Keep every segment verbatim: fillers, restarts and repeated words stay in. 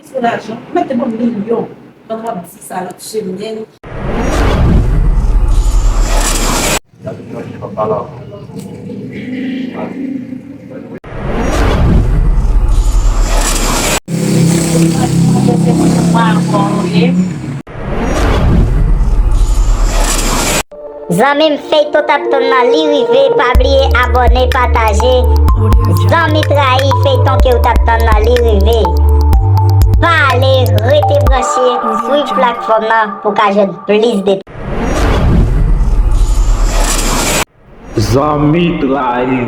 Kesyon lajan, mete ban m milyon. Ban m w ap di sa lòt semèn. Zanmi m, feyton w t ap tann nan li rive, pa bliye abòne, pataje. Zanmi Trayi, feyton ke w t ap tann nan li rive. Pa ale, rete branche, swiv platfòm nan pou w ka jwenn plis detay. Zanmi Trayi.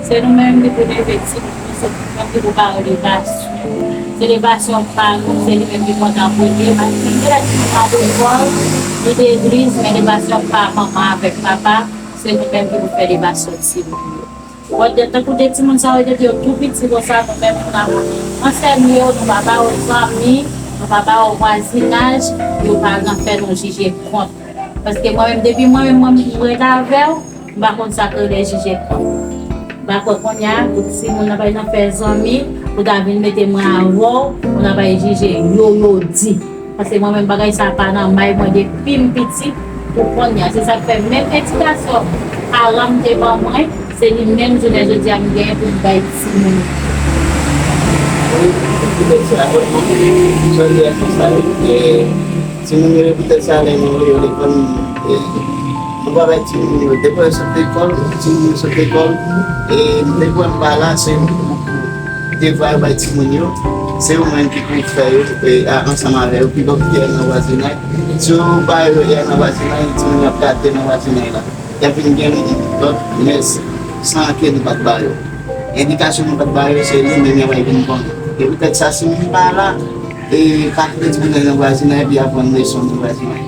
Se nou menm ki pou leve timoun yo, se nou menm ki pou ba yo levasyon. Se levasyon pa nou, se li menm ki konn an premye. Paske gen lè timoun ap lekòl, li legliz, men levasyon pa manman avèk papa, se nou menm ki pou fè levasyon timoun yo. Bon, de tankou de timoun sa yo, depi yo tou piti konsa, nou menm nou ap ansèye yo, nou pa ba yo zanmi, nou pa ba yo vwazinaj, yo pa nan fè nou jije kont. Paske mwen menm, depi mwen menm, mwen menm, mwen ret avè w, m pa konn sa k rele jije kont. M pa kwè kounye a, pou timoun nan pa nan fè zanmi, pou ta vin mete mwen avè w, pou n ap al jije yo, yo di. Paske mwen menm bagay sa pa nan may mwen depi m piti pou kounye a. Se sa k fè menm edikasyon paran m te ban mwen, se li menm jounen jodi a m genyen pou m bay timoun. Timoun yo, poutèt sa, lè nou voye yo lekòl, nou pa bay timoun yo. Depi yo sot lekòl, timoun yo sot lekòl, e depi m pa la, se devwa yo bay timoun yo, se yo menm ki pou fè yo e, a, ansanm avè yo. Pi bon, ki al nan vwazinay. Si yo pa yo al nan vwazinay, timoun yo ap gate nan vwazinay la. Y ap vin gen lòt mès san ke nou pa t ba yo. Edikasyon nou pa t ba yo, se nou menm y ap al vin konnen. E poutèt sa, si nou pa la, e pa kite timoun yo al nan vwazinay epi aprann leson nan vwazinay.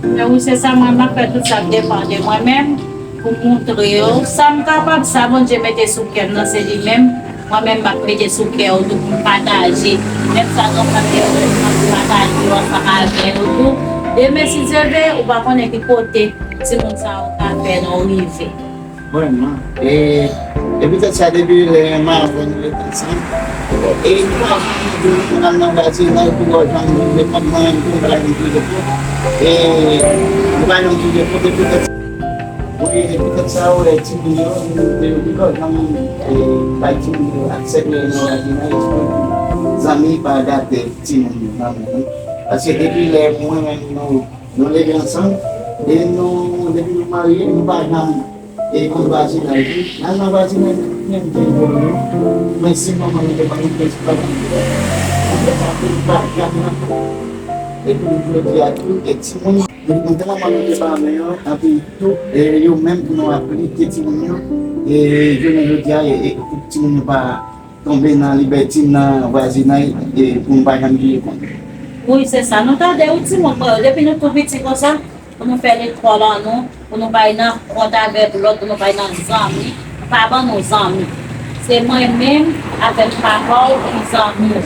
Men wi, se sa, mwen, m ap fè tout sa k depann de mwen menm pou m montre yo sa m kapab, sa Bondye mete sou kè m nan, se li menm. Mwen menm, m ap mete sou kè yo tou pou m pataje. Menm sa granpapa te yo, m ap pataje yo ansanm avè yo tou. Demen, si Dye vle, ou pa konnen ki kote timoun sa yo ka fè nou rive. Vrèman. E E poutèt sa, depi lè m avè w nou ret ansanm, e nou pa janm di nou al nan vwazinaj pou w janm depann mwen menm, pou m pa janm touye kòb. E nou pa janm touye kòb, e poutèt sa, wi, e poutèt sa, ou wè timoun yo, nou te yo pito janm, e, bay timoun yo aksè pou yo nan vwazinaj, zanmi pa gate timoun yo nan men nou. Paske depi lè mwen menm nou, nou leve ansanm, e nou, depi nou marye, nou pa janm e konn vwazinaj wi. N al nan vwazinaj, menm gen bon yo. Men si manman nou te ban nou prensip pa janm fè. Anpil pa janm nan. Epi jodi a tou, e timoun, nou tèlman manman te ba men yo, anpi tou, e yo menm pou nou aplike timoun yo, e jounen jodi a, e, e pou timoun yo pa tonbe nan libètin, nan vwazinaj, e pou nou pa janm bliye kont. Wi, se sa. Nou tande wi timoun mwen yo, depi nou tou piti konsa, pou nou fè lekòl an nou, pou nou pa al nan kont avèk lòt, pou nou pa al nan zanmi, pa ban nou zanmi. Se mwen menm avèk papa w ki zanmi w.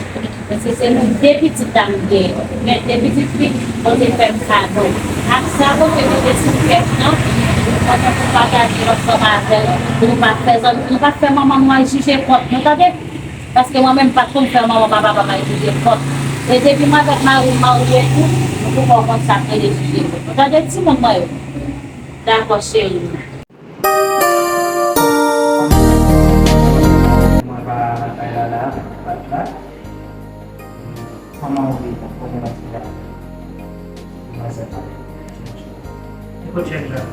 Paske se nou de pitit la m gen. Men de pitit fi, Bondye fè m kado. Ak sa, Bondye mete sou kè m nan, pou nou kontan pou pataje ansanm avè l, pou nou pa fè zanmi, pou nou pa fè manman nou al jije kont nou, tande? Paske mwen menm, m pa t konn fè manman papa pa al jije kont. E depi mwen avèk mari m marye tou, nou poko konn sa k rele jije kont. Nou tande timoun mwen yo? Dakò, cheri. Mwen pa nan kay la la, pa t la. Kòman ou ye? Kòman w ye? Mwen se pa. E kot Jèk la?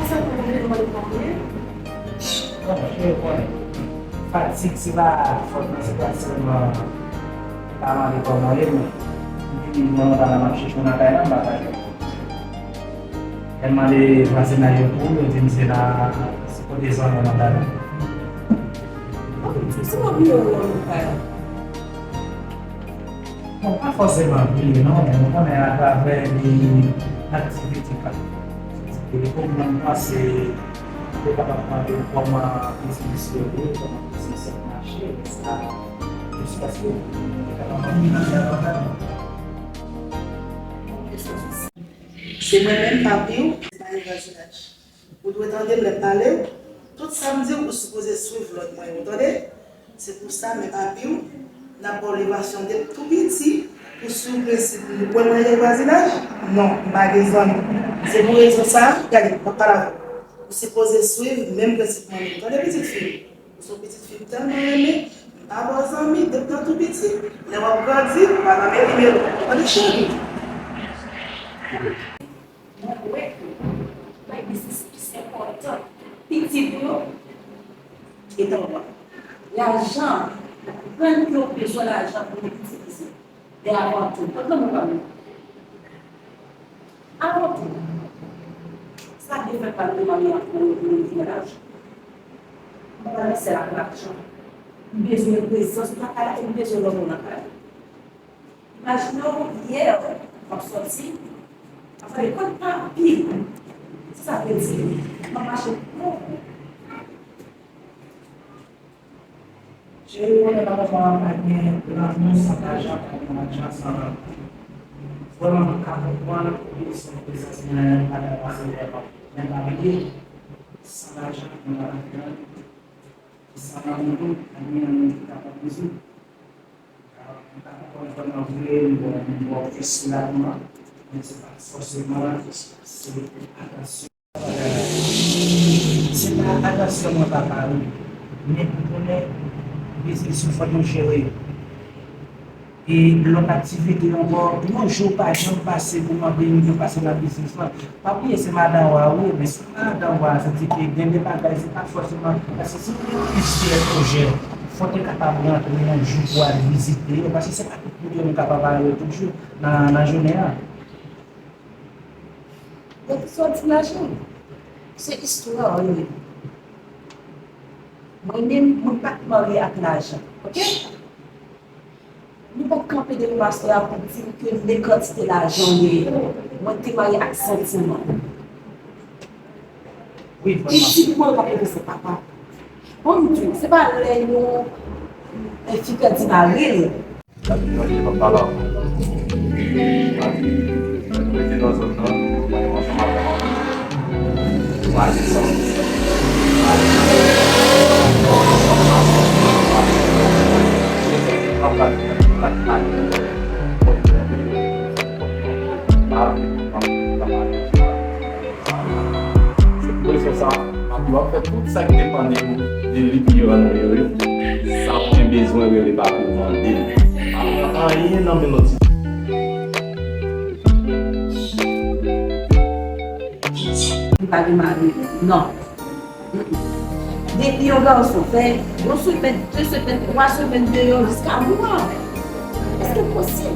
Sa pou mwen mande kòman ye? Bon, cheri, konnen. Fatig, se pa fòt mwen, se pa sèlman pa mande kòman ye, men m vini nan lontan la, m ap chèche w nan kay la, m pa ka jwenn ou. Lè m mande vwazinaj yo pou ou, yo di m se la, se kote zanmi w an tale. Ok, se mwen bliye w nan kay la. Bon, pa fòseman bliye non, men nou konnen atravè de aktivite k ap fèt, e pou mwen, mwen se, se kapab mande w kòman biznis yo ye, kòman biznis ap mache, sa, jiskaske nou te kapab antre nan travay. Se mwen menm, papi w, se pa yon vwazinaj. Ou dwe tande m lè m pale w. Tout sa m di w, ou sipoze swiv lòd mwen yo, tande? Se pou sa, men papi w, n ap ba w levasyon depi tou piti, pou swiv prensip m. Ou kwè mwen gen vwazinaj? Non, m pa gen zanmi. Se pou rezon sa a, gade, m ap pale avè w. Ou sipoze swiv menm prensip mwen menm, tande, pitit fi m? Ou se yon pitit fi m tèlman renmen, m pa ba w zanmi depi nan tou piti. Lè w ap grandi, ou pa nan men nimewo. Tande cheri. Mwen wè ke bay biznis plis enpòtan pou pitit ou yo, e tan w ap. Lajan, aprann ke w bezwen lajan pou nou itilize. Men avan tou, kot lanmou pa nou? Avan tou, sa te fè pa nou manmi an pou nou vin lajan. Mwen pa nan sèl ak lajan. M bezwen prezans ou nan kay la e m bezwen lòt moun nan kay la. Imajine w, yè, m ap sòti, m ap tande kot papi. Se sa k vle di, m ap mache pran. Cheri, konnen nan moman an, pa gen lanmou san lajan, pa gen lajan san lanmou. Vrèman, mwen ka konprann ou bezwen prezans mwen, pa gen pase lè, men pa bliye, san lajan, nou pa ka fè anyen. San lanmou, pa gen anyen ki kapab rezoud. Mwen pa konprann vrèman vre, m ba w plis rapidman, men se pa fòseman, se atansyon. Se pa atansyon mwen pa ba ou, men ou konnen biznis yo fò nou jere yo. E lòt aktivite ankò, yon jou pa janm pase pou mande yon jou pase nan biznis lan. Pa bliye se madan wa ou ye, men si madan wa a santi ke gen de bagay, se pa fòseman, paske si w gen plizyè pwojè, fò w te kapab rantre yon jou pou w al vizite yo, paske se pa tout kote nou kapab ale yo tout jou nan, nan jounen an. Donk, sa w di m la, cheri, se istwa w li ye. Mwen menm, mwen pa t marye ak lajan, oke? Nou pa t kanpe depi pastè a pou di m ke men kantite lajan w genyen. Mwen te marye ak santiman. Wi, vrèman. Pitit mwen pa konn se papa. Bon, m di w, se pa lè yon, yon fi pèdi mari l. Gade, gade, pa pale ankò. Rete nan zòn nan, nou pa ansanm avè w. Se pou rezon sa, w ap fè tout sa k depann de ou, de li pou yo rann ou yo, yo. Sa w gen bezwen, rele pa pou mande l. Pa pran anyen nan men lòt. Li pa gen mari, non. Depi yon gason fè yon semèn, de semèn, twa semèn deyò, jiska mwa, èske posib?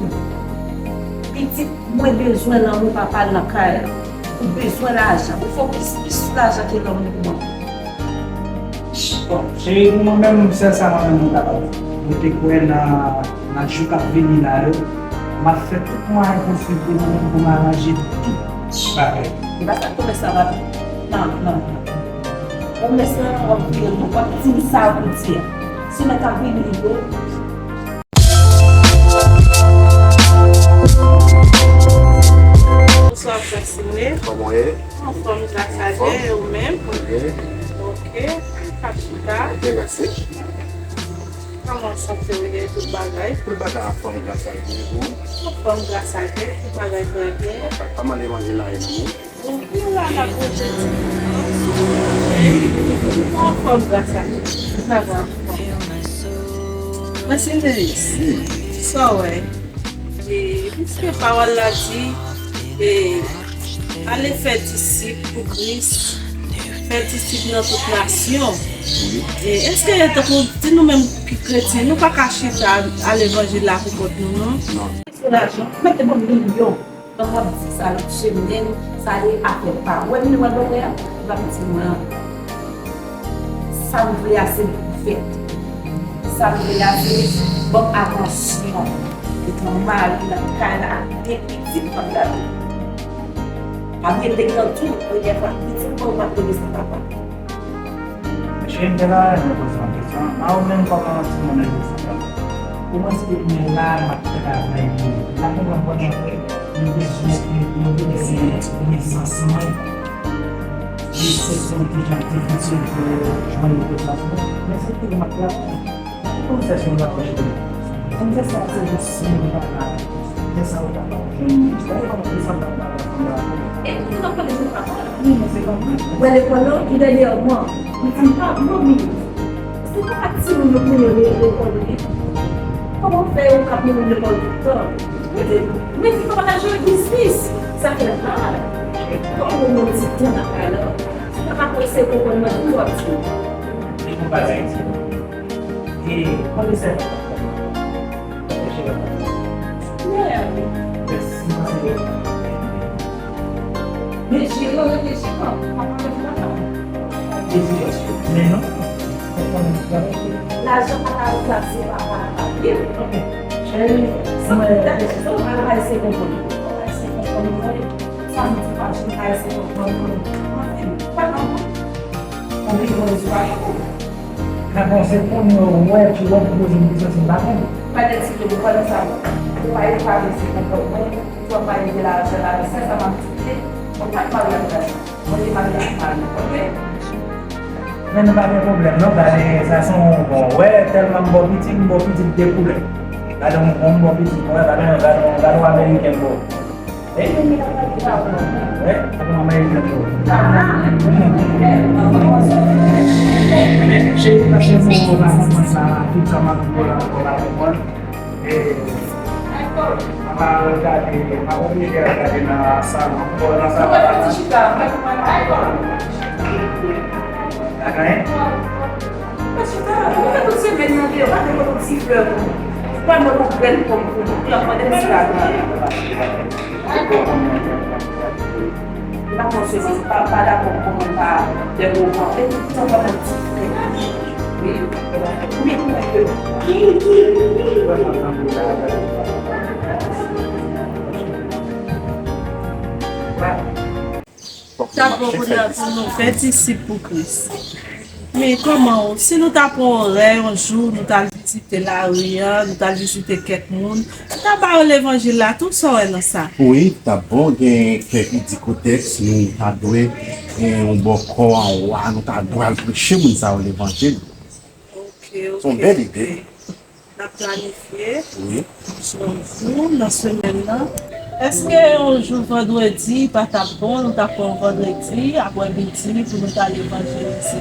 Pitit, mwen bezwen lanmou papa l nan kay la. Ou bezwen lajan. Ou fokis plis sou lajan ke lanmou pou mwen. Bon, cheri, pou mwen menm, sèl sa mwen menm mwen kapab di. Mwen te kwè nan, nan jou k ap vini la yo, m ap fè tout mwayen posib pou mwen menm pou m aranje tout bagay. E pa sa k tonbe sa, w ap, non, non, non. Ou mèt sa, w ap vire, w ap di m sa pou di a. Semèn k ap vini yo. Bonswa, Francine. Kòman w ye? Anfòm, gras a Dye, e ou menm? Byen. Ok, k ap chita. Byen, mèsi. Kòman sante w ye, tout bagay? Tout bagay anfòm, gras a Dye, e ou? Anfòm, gras a Dye, tout bagay trè byen. Pa, pa mande manje la, e non. Ou la, n ap manje ti. Anfòm, gras a Dye. Tout bagay anfòm. Mwen se Neris. Sa w wè? E, piske pawòl la di, e, ale fè disip pou Kris, fè disip nan tout nasyon. E, èske, tankou, si nou menm ki kretyen, nou pa ka chita a levanjil la pou kont nou, non? Non. Se lajan, mete bon milyon. Lè w ap di sa lòt semèn, sa e afè pa w. Ou wè milyon w al bay a, li p ap di mwen anyen. Sa m vle a se pou fèt. Sa m vle a se ban m atansyon. Epi yon mari nan kay la ak de pitit m ap gade. Ap gen de gran tou, premyè fwa pitit mwen, ou pa t rele sa papa. Cheri, m te ta renmen poze yon kesyon. A ou menm kòman timoun nan yo sou kòb? Pou mwen, se depi mwen la, m ap travay pou yo. Ou pa konprann kòman mwen bezwen, mwen bezwen prezans mwen. Li se yon ti jan difisil pou jwenn prezans mwen. Men se pou m ap travay. Pou m fè sou la, cheri. Pou m fè sa, se jis si m pa la. Lè sa ou ta pa jwenn li. Gade kòman li sanble ak papa fanm nan. E tout moun ap pale de papa. Wi, men se pa vre. Ou wè lekòl lan, li dènyèman, li di m pa vle obliye. Se pa ak timoun yo pou yo rele lekòl li. Kòman w fè yo k ap mennen lekòl tout tan? Mete, mete papa la jwe biznis. Sa fè mal. Kòman w mwen ti tan nan kay la? Si papa kò se konprann mwen, tout w ap di. Li konn pa di Ayiti. E, kòman se? Men jere, reflechi, papa, papa. Men non. Lajan pa ka ranplase papa, papa. Cheri, sa mwen gade, sa mwen pa ese konprann. Pa ese konprann, mwen. Sa mwen di pa, je pa ese konprann, mwen. Mwen fini. Pa konprann. Konpli mwen di pa. Nan konsèy pou nou wè ki wòl pou poze m kesyon si m pa konn. Pa de ti tou, pandan sa, ou pa, ou pa vle se konpòt mwen, ou pa vle de lajan la, sèl sa m ap di, ou pa t marye ak gason, mwen te marye ak mari, oke? Men nou pa gen pwoblèm non, gade sa se yon bon, wè, tèlman m bò pitit, m bò pitit de koulè. Gade yon, yon m bò pitit, wè, gade yon, gade yon, gade yon ameriken m bò. Mwen chita, mwen fè tout semèn nan deyò, pa gen yon ti flè pou mwen. Pa mwen pou grenn pòm pou mwen, klòp mwen de ti lajan. Ou pa konn se pa, pa dakò pou mwen pa de moman. E tout tan pa nan ti flè. Wi, wi, wi. Sa bon pou nou, pou nou fè disip pou Kris. Men kòman w, si nou ta pran orè yon jou, nou t al vizite lari a, nou t al vizite kèk moun, nou ta ba yo levanjil la, tou sa w wè nan sa? Wi, t ap bon, gen kèk idikotèks nou ta dwe gen yon bòkò anwa, nou ta dwe al preche moun sa yo levanjil. Ok, ok. Se yon bèl ide. N ap planifye yon jou nan semèn nan. Èske yon jou vandredi pa t ap bon, nou ta pran yon vandredi, apre midi, pou nou ta al evanjelize?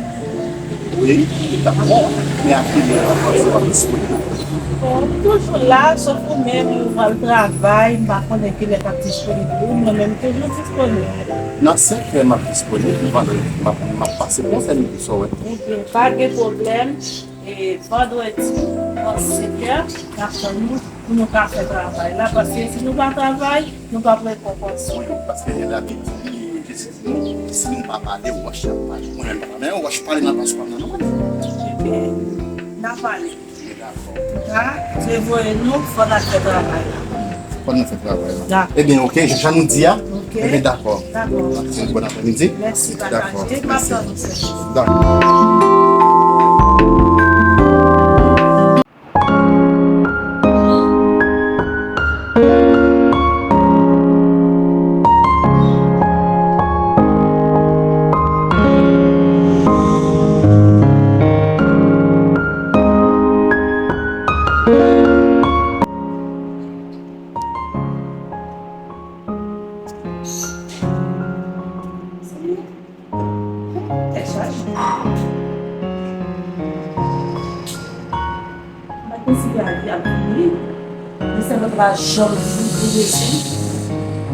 Wi, li t ap bon. Men a kilè? Paske m ap disponib. Bon, m toujou la, sòf ou menm ou pral travay, m pa konnen kilè k ap disponib pou ou, mwen menm toujou disponib. Nan senkè m ap disponib, vandredi, m ap, m ap pase pou yon sèl midi sou wè. Ebyen, pa gen pwoblèm. E vandredi, nan senkè, n ap tann nou pou nou ka fè travay la, paske si nou pa travay, nou p ap rekonpanse. Wi, paske Labib di, Jezi di nou, si nou pa pale, wòch ap pale. Mwen menm pa pale, wòch pale nan plas pa m nan, non, mwen. Ebyen, n a pale. Dakò. Ka, Dye voye nou, fò n al fè travay la. Fò nou fè travay la. Dakò. Ebyen, ok, jan nou di a. Ok. Ebyen, dakò. Dakò. Bon aprèmidi. Mèsi, pataje. Dakò. M ap tann ou, sè. Dakò. Tèt chaje. M pa t konsidere lavi ap vini. Men sèlman te pa janm vin pou rete.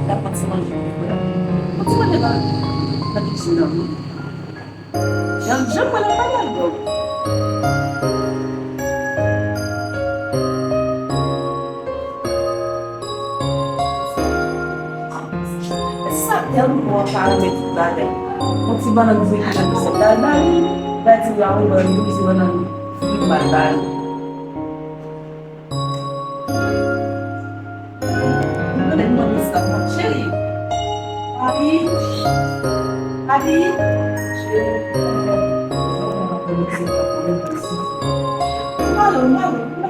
L ap pran ti manje pou frè. Pran ti manje nan, nan kizin nan, wi. Janm, janm mwen nan bagay, bro. Sa tèlman bon, an pa renmen tout bagay. Yon ti bannann fri ki nan pisèt la, l ba li. L ba di, "A wi, bannann fri, se bannann fri m al ba li." Mwen mande sa, mwen, cheri. Papi. Papi. Cheri. Mwen mande, mwen mande.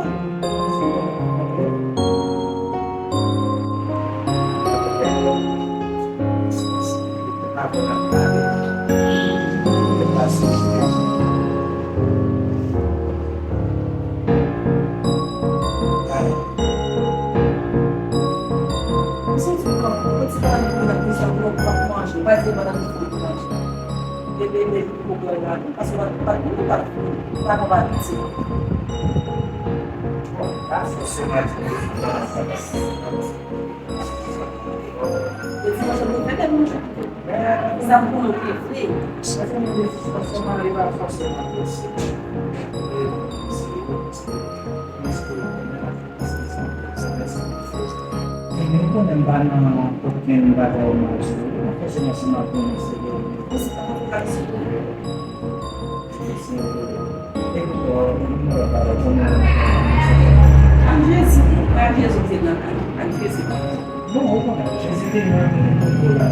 Sa m konnen w te vle. Mwen konnen m pa nan okenn bagay mal sou ou. Mwen fòseman si m ap konnen se vre. Ak Jezi, ak Jezi w te nan kay, ak Jezi. Non, ou konnen, Jezi te menm kote la.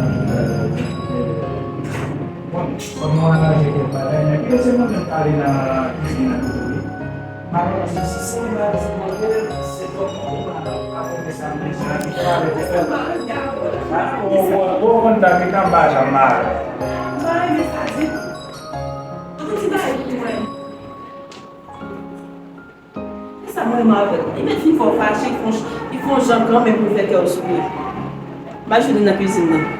Bon, kòm nou araje kèk bagay, men Jezi mwen menm pale nan kizin nan tou, wi. Malorèzman, si se yon bagay ki mande, se twòp mande, madanm pa konn sa m bezwen. Ou konn bagay ki anba jan mare. M pa renmen sa ditou. Tout ti bagay pou mwen. Se sa mwen renmen avè l. Li mèt fin fè w fache, li fè w, li fè w jan kanmenm pou l fè kè w souri. M al jwenn li nan kwizin nan.